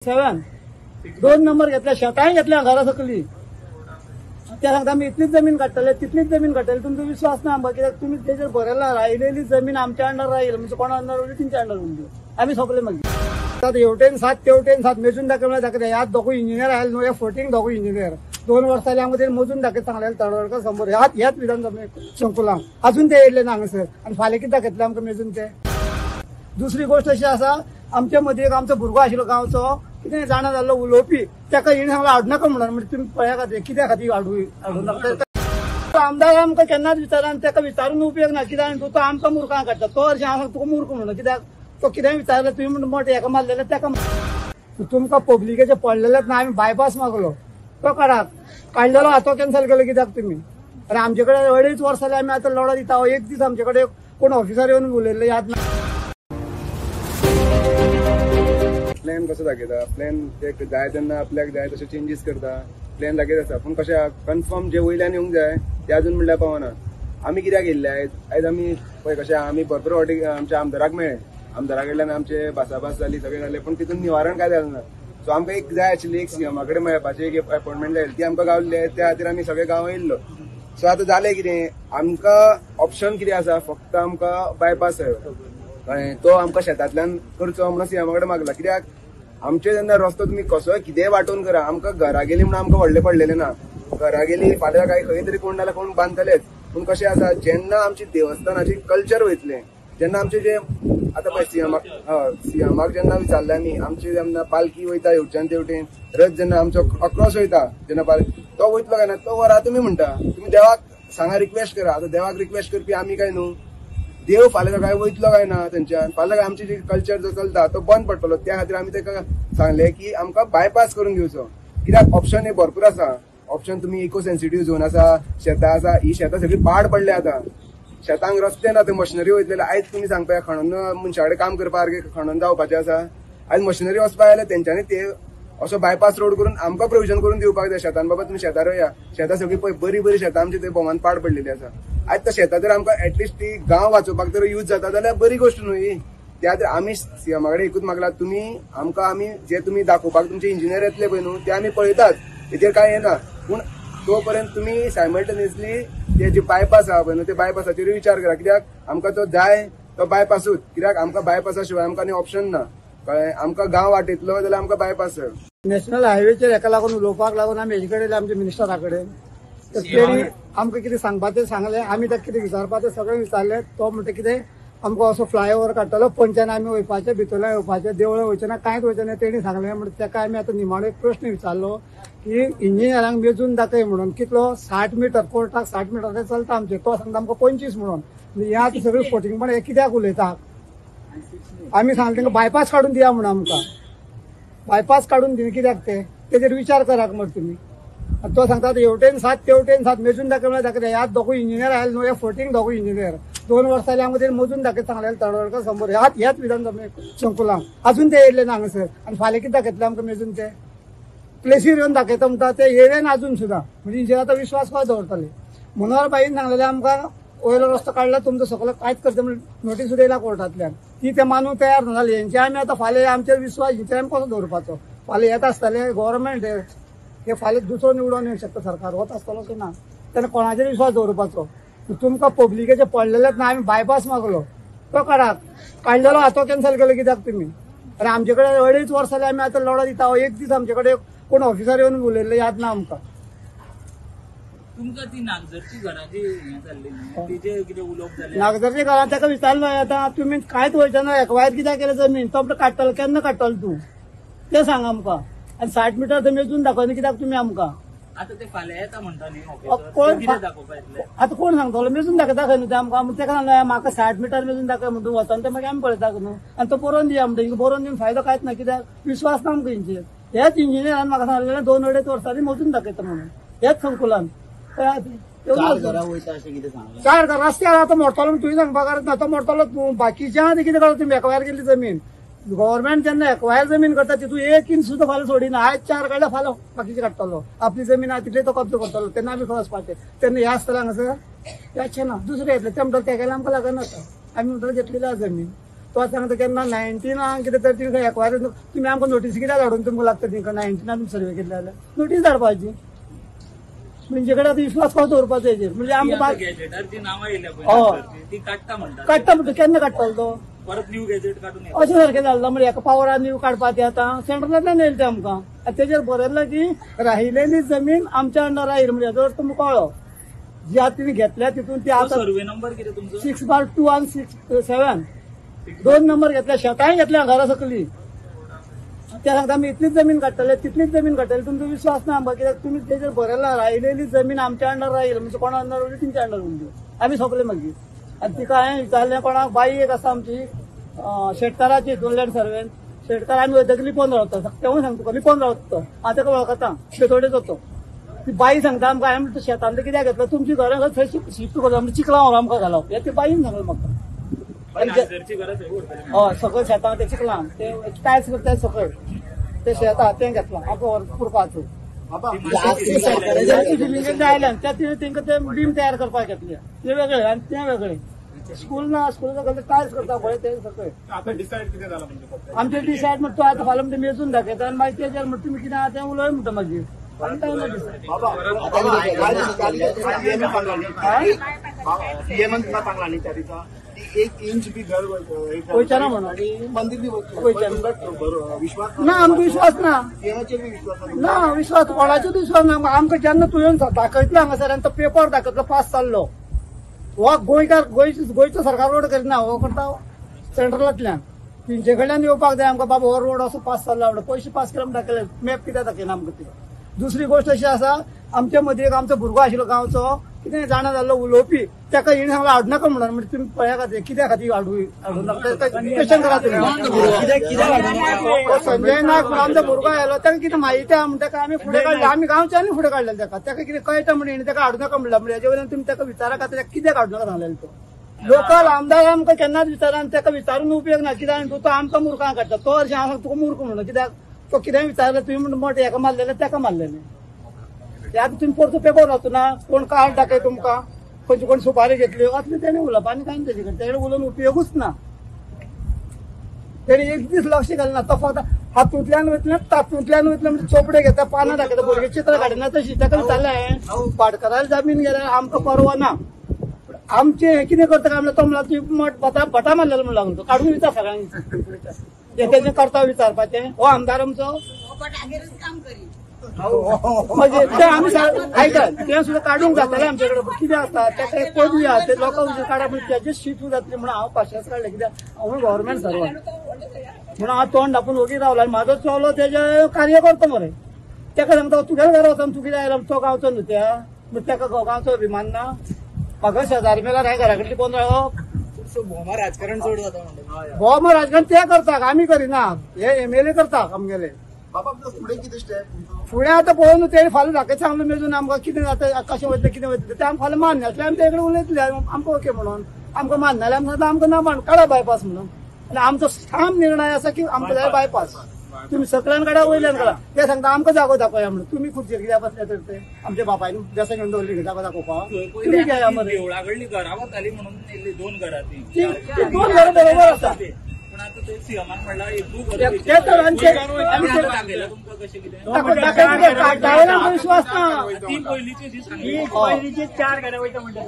7 2 number घेतल्या, शेतांय घेतल्या, घरा सकली. ते सांगता आमी इतलीच जमीन काडटले, तितलीच जमीन काडटले. तुमचो विश्वास ना आमकां, कित्याक तुमी तेजेर बरयला राहिलेली जमीन आमच्या अंडर राहील, म्हणजे कोणा अंडर उरली तेंच्या अंडर उरली, आमी सोंपले मागीर. आतां हेवटेन 7 तेवटेन 7 मेजून दाखय म्हणल्यार दाखयता. ह्या दोगूय इंजिनियर आयले न्हू, ह्या फोटींग दोगूय इंजिनियर 2 वर्सां जालीं आमकां तेणी मोजून दाखयता सांगलें तडवडकर समोर ह्याच ह्याच विधानसभे संकुलांक अजून ते येयले ना हांगासर. आनी फाल्यां कितें दाखयतले आमकां मेजून ते. दुसरी गोश्ट अशी आसा, आमच्या मदीं एक आमचो भुरगो आशिल्लो गांवचो, कितें जाणा जाल्लो उलोवपी, ताका हेणी सांगलें हाडू नाका म्हणून. म्हणजे तुमी पळया खातीर कित्या खातीर हाडू हाडू नाका. आमदार आमकां केन्नाच विचारना, ताका विचारून उपयोग ना. कित्याक तो आमकां मुर्खां काडटा, तो हरशीं हांव सांगता तुका मूर्ख म्हणून. कित्याक तो कितेंय विचारलें तुवें म्हणून मोटें हेका मारलेलें ताका. तुमकां पब्लिकेचें पडलेलेंच ना. आमी बायपास मागलो तो काडात, काडलेलो तो कॅन्सल केलो कित्याक तुमी. आनी आमचे कडेन 2.5 वर्सां जालीं आमी आतां लढो दिता. एक दीस आमचे कडेन कोण ऑफिसर येवन उलयल्ले याद ना. प्लॅन कसो दाखयता, प्लॅन ते जाय तेन्ना आपल्याक जाय तशे चेंजीस करता, प्लॅन दाखयत आसा. पूण कशें कन्फर्म जे वयल्यान येवंक जाय ते अजून म्हणल्यार पावना. आमी कित्याक येयल्ले आयज, आयज आमी पळय कशें आमी भरपूर वाटी आमच्या आमदाराक मेळ्ळे, आमदारा कडल्यान आमचे भासाभास जाली, सगळें जालें, पूण तितून निवारण कांय जालें ना. सो आमकां एक जाय आशिल्ली एक सीएमा कडेन मेळपाची एक अपॉयंटमेंट जाय, ती आमकां गावल्ली, त्या खातीर आमी सगळे गांव येयल्लो. सो आतां जालें कितें, आमकां ऑप्शन कितें आसा, फक्त आमकां बायपास जायो, कळ्ळें, तो आमकां शेतांतल्यान करचो म्हणून सीएमा कडेन मागला. कित्याक आमचे जेन्ना रस्तो तुमी कसोय कितेंय वांटोवन करा, आमकां घरा गेली म्हणून आमकां व्हडलें पडलेलें ना. घरा गेली फाल्यां काय खंय तरी कोण नाल्यार कोण बांदतलेच. पूण कशें आसा, जेन्ना आमची देवस्थानाची कल्चर वयतलें, जेन्ना आमचे जे आतां पळय सीएमाक, हय सीएमाक जेन्ना विचारलें आमी, आमची जेन्ना पालखी वयता हेवटेन तेवटेन, रथ जेन्ना आमचो अक्रॉस वयता जेन्ना पालखी तो वयतलो काय ना, तो व्हरा तुमी म्हणटा. तुमी देवाक सांगा, रिक्वेस्ट करा. आतां देवाक रिक्वेस्ट करपी आमी काय न्हू, देव फाल्यां सकाळी वयतलो काय ना थंयच्यान, फाल्यां आमची जी कल्चर जो चलता तो बंद पडटलो. त्या खातीर आमी ताका सांगलें की आमकां बायपास करून घेवचो. कित्याक ऑप्शन हे भरपूर आसा. ऑप्शन तुमी इको सेन्सिटीव झोन आसा, शेतां आसा, ही शेतां सगळीं पाड पडल्या आतां, शेतांक रस्ते ना, थंय मशिनरी वयतले. आयज तुमी सांगपा खणून मनशा कडेन काम करपा सारकें खणून जावपाचें आसा. आयज मशिनरी वचपा जाल्यार तेंच्यांनी ते असो बायपास रोड करून आमकां प्रोविजन करून दिवपाक जाय. शेतान बाबा तुमी शेतां रोया, शेतां सगळीं पळय बरी बरी शेतां आमची थंय भोमान पाड पडलेली आसा. आयज त्या शेतां जर आमकां एटलिस्ट ती गांव वाचोवपाक तर यूज जाता जाल्यार बरी गोश्ट न्हू ही. त्या खातीर आमी सीएमा कडेन एकूच मागला, तुमी आमकां आमी जे तुमी दाखोवपाक तुमचे इंजिनियर येतले पळय न्हू ते आमी पळयतात, तेजेर कांय येना. पूण तो पर्यंत तुमी सायमल्टेनियसली ते जे बायपास आहा पळय न्हू ते बायपासाचेरूय विचार करा. कित्याक आमकां तो जाय तो बायपासूच, कित्याक आमकां बायपासा शिवाय आमकां आनी ऑप्शन ना. कळ्ळें, आमकां गांव वाटयतलो जाल्यार आमकां बायपास जाय. नॅशनल हायवेचेर हेका लागून उलोवपाक लागून आमी हेजे कडेन आमच्या मिनिस्टरा कडेन, तर तेणी आमकां कितें सांगपाचें सांगलें, आमी ताका कितें विचारपाचें सगळें विचारलें. तो म्हणटा कितें आमकां असो फ्लायओवर काडटलो, पंचान आमी वयपाचें, भितरल्यान येवपाचें, देवळां वयचें ना, कांयच वयचें ना. तेणी सांगलें. म्हणटा ताका आमी आतां निमाणो एक प्रश्न विचारलो की इंजिनियरांक मेजून दाखय म्हणून कितलो 60 मिटर, कोर्टाक 60 मिटर चलता आमचें, तो सांगता आमकां 25 म्हणून. हें आतां सगळें फोटिंगपण हें कित्याक उलयता. आमी सांगलें तांकां बायपास काडून दिया म्हणून, आमकां बायपास काडून दिवन कित्याक ते तेजेर विचार करात मरे तुमी. तो सांगता हेवटेन 7 तेवटेन 7 मेजून दाखय म्हणल्यार दाखयता. ह्या दोगूय इंजिनियर आयले न्हू, ह्या फोटींग दोगूय इंजिनियर 2 वर्सां जालीं आमकां तेणी मोजून दाखयता सांगलें तडवडकर समोर ह्याच ह्याच विधानसभे संकुलांक अजून ते येयले ना हांगासर. आनी फाल्यां कितें दाखयतले आमकां मेजून ते, प्लेसीर येवन दाखयता म्हणटा ते येयले ना अजून सुद्दां. म्हणजे इंजिनियर आतां विश्वास कसो दवरतले. मनोहर बाईन सांगलेलें आमकां वयलो रस्तो काडला तुमचो सगळो कांयच करता म्हणून नोटीस सुद्दां येयला कोर्टांतल्यान, ती ते मानूंक तयार ना जाली. हेंचे आमी आतां फाल्यां आमचेर विश्वास हेंचेर आमी कसो दवरपाचो. फाल्यां येता आसतले गव्हर्मेंट हे फाल्यां दुसरो निवडून येवंक शकता, सरकार वता आसतलो की ना, तेन्ना कोणाचेर विश्वास दवरपाचो. तुमकां पब्लिकेचें पडलेलेंच ना. आमी बायपास मागलो तो काडात, काडलेलो तो कॅन्सल केलो कित्याक तुमी. आनी आमचे कडेन 2.5 वर्सां जालीं आमी आतां लढो दिता. एक दीस आमचे कडेन कोण ऑफिसर येवन उलयल्ले याद ना आमकां. तुमकां ती नागझरची घराची हें जाल्ली तेजेर कितें उलोवप जालें? नागझरच्या घरान ताका विचारलो आतां तुमी कांयच वयचे ना, एक्वायर कित्याक केलें जमीन, तो म्हणटा काडटलो, केन्ना काडटलो तूं तें सांग आमकां. आनी 60 मिटर थंय मेजून दाखयना कित्याक तुमी आमकां. आतां ते फाल्यां येता म्हणटा न्ही कोण कितें दाखोवपा येतलें, आतां कोण सांगतलो, मेजून दाखयता खंय न्हू ते आमकां. ताका सांगलें म्हाका 60 मिटर मेजून दाखय म्हणटा, वचोन तें मागीर आमी पळयता न्हू. आनी तो बरोवन दिया म्हणटा, हिंगा बरोवन दिवन फायदो कांयच ना, कित्याक विश्वास ना आमकां हेंचेर. हेच इंजिनियरान म्हाका सांगलें 2-2.5 वर्सांनी मोजून दाखयता म्हणून हेच संकुलान. 4 घरां रस्त्यार आतां मोडटलो तुवें सांगपाक गरज ना, तो मोडटलो तूं. बाकीच्या आतां कितें करता तुमी, एक्वायर केल्ली जमीन गव्हर्मेंट जेन्ना एक्वायर जमीन करता तितून 1 इंच सुद्दां फाल्यां सोडिना. आयज 4 काडल्या फाल्यां बाकीचे काडटलो, आपली जमीन आहा तितली तो कब्जो करतलो. तेन्ना आमी खंय वचपाचें, तेन्ना ह्या आसतलें हांगासर याचें ना, दुसरें येतलें ते म्हणटले तेगेलें आमकां लागना. आतां आमी म्हणटले घेतलेली आहा जमीन. तो सांगता केन्ना 19 कितें तर तुमकां एक्वायरी तुमी आमकां नोटीस कित्याक धाडून तुमकां लागता तेंकां 19 तुमी सर्वे केल्ले जाल्यार नोटीस धाडपाची. म्हणजे कडेन आतां विश्वास कसो दवरपाचो हेजेर? म्हणजे आमकां काडटा म्हणटा, काडटा म्हणटा केन्ना काडटलो तो? परत न्यू गॅजेट काडून अशें सारकें जाल्लो. म्हणजे एका पावरान न्यू काडपा ते आतां सेंट्रलांतल्यान येयले ते आमकां. आनी तेजेर बरयलां की राहिलेली जमीन आमच्या अंडर राहील. म्हणजे हेजो अर्थ तुमकां कळ्ळो जी आतां तुमी घेतल्या तितून ती आतां सर्वे नंबर कितें तुमचो? 6/2 आनी 6/7 2 नंबर घेतल्या. शेतांय घेतल्या घरा सकली. ते सांगता आमी इतलीच जमीन काडटले तितलीच जमीन काडटले. तुमचो विश्वास ना आमकां कित्याक तुमी तेजेर बरयलां राहिलेली जमीन आमच्या अंडर राहील. म्हणजे कोणा अंडर उरली तुमच्या अंडर उरली. आमी सोंपले मागीर. आनी तिका हांवें विचारलें कोणाक बाई एक आसा आमची शेतकाराची हितूंतल्यान सर्वेन शेतकार आमी वयतकीर लिपोवन रावता. तेवूय सांगता तुका लिपोवन रावता तो. हांव ताका वळखता बेतोडेचो तो. ती बाई सांगता आमकां हांवें म्हणटा शेतांतलें कित्याक घेतलं तुमची घरां थंय शिफ्ट करता म्हणजे चिखलां व्हरून आमकां घालप हें ते बाईन सांगलें म्हाका. हय सकयल शेतां ते चिखलां ते टायल्स करता सकयल ते शेत आहा तें घेतलां आमकां पुरपाचो फिलिंगेन आयल्यान त्या तेंकां ते बीम तयार करपाक घेतले ते वेगळे आनी तें वेगळे. स्कूल ना स्कूल सकयल टायल्स करता पळय ते सकयल. आमचें डिसायड म्हणटा तो आतां फाल्यां म्हणटा मेजून दाखयता आनी मागीर तेजेर म्हणटा तुमी कितें आहा तें उलय म्हणटा मागीर. एक इंच बी घर वयचें ना म्हणून मंदिर बी विश्वास ना आमकां विश्वास ना ना विश्वास कोणाचोच विश्वास ना आमकां. जेन्ना तुवें दाखयतलो हांगासर आनी तो पेपर दाखयतलो पास जाल्लो हो गोंयकार गोंयचो सरकार रोड करिना हो करता सेंट्रलांतल्यान तेंचे कडल्यान येवपाक जाय आमकां बाबा हो रोड असो पास जाल्लो म्हणटा पयशे पास केले म्हणून दाखयले मॅप कित्याक दाखयना आमकां ते. दुसरी गोश्ट अशी आसा आमच्या मदीं एक आमचो भुरगो आशिल्लो गांवचो कितें जाणा जाल्लो उलोवपी ताका हेणी सांगलां हाडू नाका म्हणून. म्हणजे तुमी पळया खातीर कित्या खातीर हाडू नाका क्वेश्चन करा तुमी. संजय नायक म्हणून आमचो भुरगो आयलो ताका कितें म्हायती आहा म्हण ताका आमी फुडें काडले. आमी गांवच्यांनी फुडें काडलें ताका. ताका कितें कळटा म्हण हेणी ताका हाडू नाका म्हणलां. म्हणजे हेजे वयल्यान तुमी ताका विचारा खातीर कित्याक हाडू नाका सांगलेलें तो. लोकल आमदार आमकां केन्नाच विचारना ताका विचारून उपयोग ना. कित्याक तो आमकां मुर्खां काडटा. तो अशें हांव सांगता तुका मूर्ख म्हणून कित्याक तो कितेंय विचारलें तुवें म्हणून मोट हेका मारलेलें ताका मारलेलें. ते आतां तुमी परतो पेपर वाचूं ना कोण कार्ड दाखय तुमकां खंयची कोण सुपारी घेतली असलें तेणें उलोवप आनी कांय तेजे कडेन तेणें उलोवन उपयोगूच ना. तेणें एक दीस लक्ष घालना. तो फक्त हातूंतल्यान वयतलें तातूंतल्यान वयतलें म्हणजे चोपडे घेता पानां दाखयता भुरगे चित्रां काडिना तशी. ताका विचारलें हांवें पाडकराक जमीन गेल्यार आमकां परवा ना आमचें हें कितें करता काय म्हणल्यार तो म्हणला तुवें मठ भटा मारलेलो म्हणून लागून तो काडून विचार सगळ्यांक तेजें करता विचारपाचें. हो आमदार आमचो म्हणजे ते आमी आयका तें सुद्दां काडूंक जातालें आमचे कडेन. कितें आसता ताका एक पदवी आहा ते लोकांक काडा पूण तेजेच शीत जातली म्हणून हांव पाशेंस काडलें कित्याक हांव गव्हर्मेंट सर्वंट म्हणून हांव तोंड धापून ओगी रावलो आनी म्हाजो चलो तेजे कार्य करता मरे. ताका सांगता तुगेल्या घरा वचून तूं कितें आयला तो गांवचो न्हू त्या म्हणजे ताका गांवचो अभिमान ना. म्हाका शेजारी मेल्यार हांवें घरा कडली पोवन रावप भोमा राजकारण चड जाता म्हणटा. भोमा राजकारण ते करता आमी करिना हे एमएलए करता आमगेले. बाबा फुडें कितें स्टेप फुडें आतां पळोवन तेणी फाल्यां दाखयत सांगलें मेजून आमकां कितें जाता कशें वयतलें कितें वयतलें तें आमकां फाल्यां मान्य आसलें आमी तेजे कडेन उलयतले आमकां ओके म्हणून. आमकां मान्य जाल्यार आमकां आमकां ना मान काडा बायपास म्हणून. आनी आमचो ठाम निर्णय आसा की आमकां जाय बायपास. तुमी सकल्यान काडा वयल्यान काडा ते सांगता आमकां जागो दाखोवया म्हणून. तुमी खुर्चेर कित्याक बसले तर ते आमच्या बापायन बेसां घेवन दवरली जागो दाखोवपाक तुमी घेया मरे. देवळा कडली घरां वताली म्हणून दोन घरां ती दोन घरां बरोबर आसा. विश्वास ना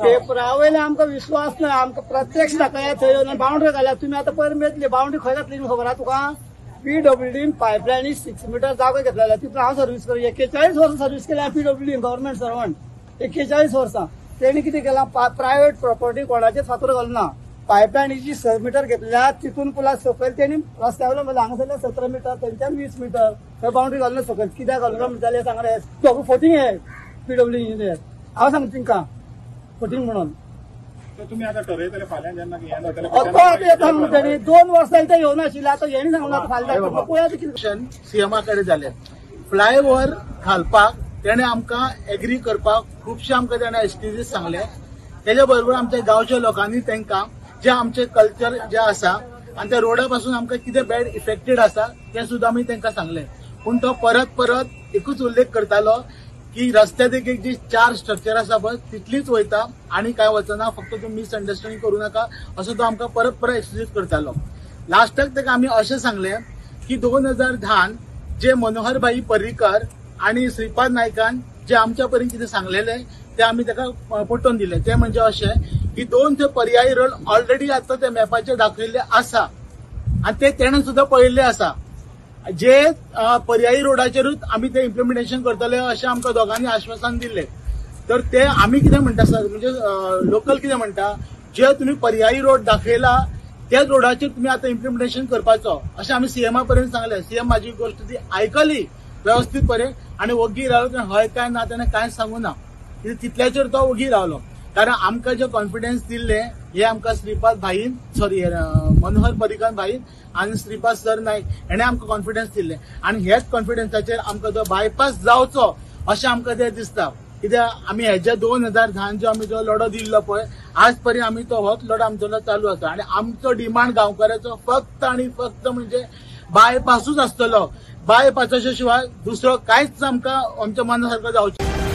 पेपरा वयल्या आमकां विश्वास ना. आमकां प्रत्यक्ष दाखया थंय येवन बाउंड्री घाल्या तुमी आतां पयर मेजली बाउंड्री खंय घातली खबर आहा तुका? पीडब्ल्यूडीन पायपलायनी 6 मिटर जागो घेतलेलो तितून हांव सर्वीस करूं 41 वर्सां सर्वीस केल्या पीडब्ल्यूडीन गव्हर्मेंट सर्वंट 41 वर्सां. तेणी कितें केलां प्रायव्हेट प्रॉपर्टी कोणाचेच फातर घालना. पायपलायनीची 6 मिटर घेतल्या तितून पुला सकयल तेणी रस्त्या वयल्यान म्हणलें हांगासरल्यान 17 मिटर तेंच्यान 20 मिटर थंय बाउंड्री घालून सकयल कित्याक घालून म्हणटाले सांगले दोगूय फोटींग हे पीडब्ल्यू इंजिनियर. हांव सांगता तेंकां फोटींग म्हणून. तुमी आतां ठरयतले फाल्यां जेन्ना तो आतां येता म्हणून तेणी 2 वर्सां जालीं ते येवनाशिल्ले आतां हेणी सांगलां फाल्यां पळया कितें सीएमा कडेन जालें. फ्लायओव्हर घालपाक तेणें आमकां एग्री करपाक खुबशे आमकां तेणें एक्सक्युजीस सांगले. तेज्या बरोबर आमच्या गांवच्या लोकांनी तांकां जे आमचे कल्चर जे आसा आनी त्या रोडा पासून आमकां कितें बॅड इफेक्टेड आसा तें सुद्दां आमी तांकां सांगलें. पूण तो परत परत एकूच उल्लेख करतालो की रस्त्या देगेक जी 4 स्ट्रक्चर आसा पळय तितलीच वयता आनी कांय वचना, फक्त तुमी मिसअंडरस्टँडींग करूं नाका असो तो आमकां परत परत एक्सक्यूज करतालो. लास्टाक ताका आमी अशें सांगलें की 2010 जे मनोहरभाई पर्रीकर आनी श्रीपाद नायकान जे आमच्या पर्यंत कितें सांगलेलें ते आमी ताका पटोवन दिलें. ते म्हणजे अशें की 2 ते पर्यायी रोड ऑलरेडी आतां ते मॅपाचेर दाखयल्ले आसा आनी ते तेणें सुद्दां पळयल्ले आसा. जे पर्यायी रोडाचेरूच आमी ते इम्प्लिमेंटेशन करतले अशें आमकां दोगांनी आश्वासन दिल्लें. तर ते आमी कितें म्हणटा सर, म्हणजे लोकल कितें म्हणटा, जे तुमी पर्यायी रोड दाखयला त्याच रोडाचेर तुमी आतां इम्प्लिमेंटेशन करपाचो अशें आमी सीएमा पर्यंत सांगलें. सीएम म्हाजी गोश्ट ती आयकली वेवस्थीत पर्यंत आनी वग्गी रावलो. हय काय ना तेणें कांयच सांगू ना, तितल्याचेर तो वगी रावलो. कारण आमकां जे कॉन्फिडन्स दिल्ले हे आमकां श्रीपाद भाईन, सॉरी मनोहर पर्रीकर भाईन आनी श्रीपाद सर नायक हेणें आमकां कॉन्फिडन्स दिल्ले आनी ह्याच कॉन्फिडन्साचेर आमकां तो बायपास जावचो अशें आमकां तें दिसता. कित्याक आमी हेजे 2010 जो आमी जो लढो दिल्लो पळय आज पर्यंत आमी तो होच लढो आमचो चालू आसा आनी आमचो डिमांड गांवकाराचो फक्त आनी फक्त म्हणजे बायपासूच आसतलो. बायपासाच्या शिवाय दुसरो कांयच आमकां आमच्या मना सारको जावचें.